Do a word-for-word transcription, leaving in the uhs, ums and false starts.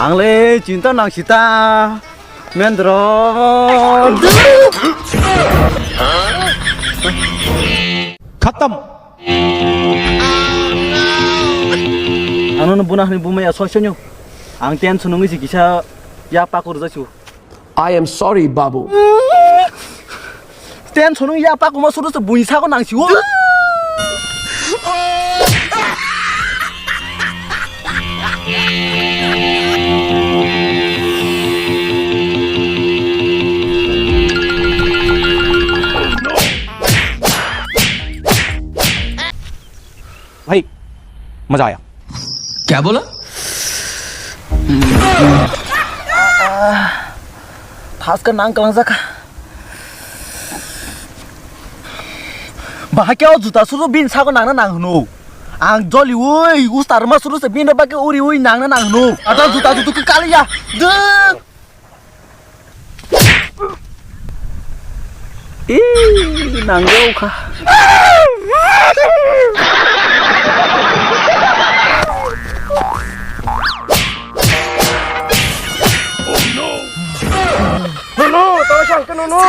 Ang le chinta nang sita. Mendro. Khatam. Ano no buna hani bumaya soi sonyo. Ang tension nungwi si kisa ya pakur jasu. I am sorry, Babu. Tension nung ya pakuma suru se buini sago nang siwo. भाई, मजा आया। क्या बोला? Thaska nang kalangjak kha. Bahai khe o juta suru bini sago nangna nang hwno. Ang joliui ustarma suru se bini bagwi uriui nangna nang hwno. Ata juta jutu khe kaliya. Duk. Ih, nangyo kha. Nono, tawai sang khe nono.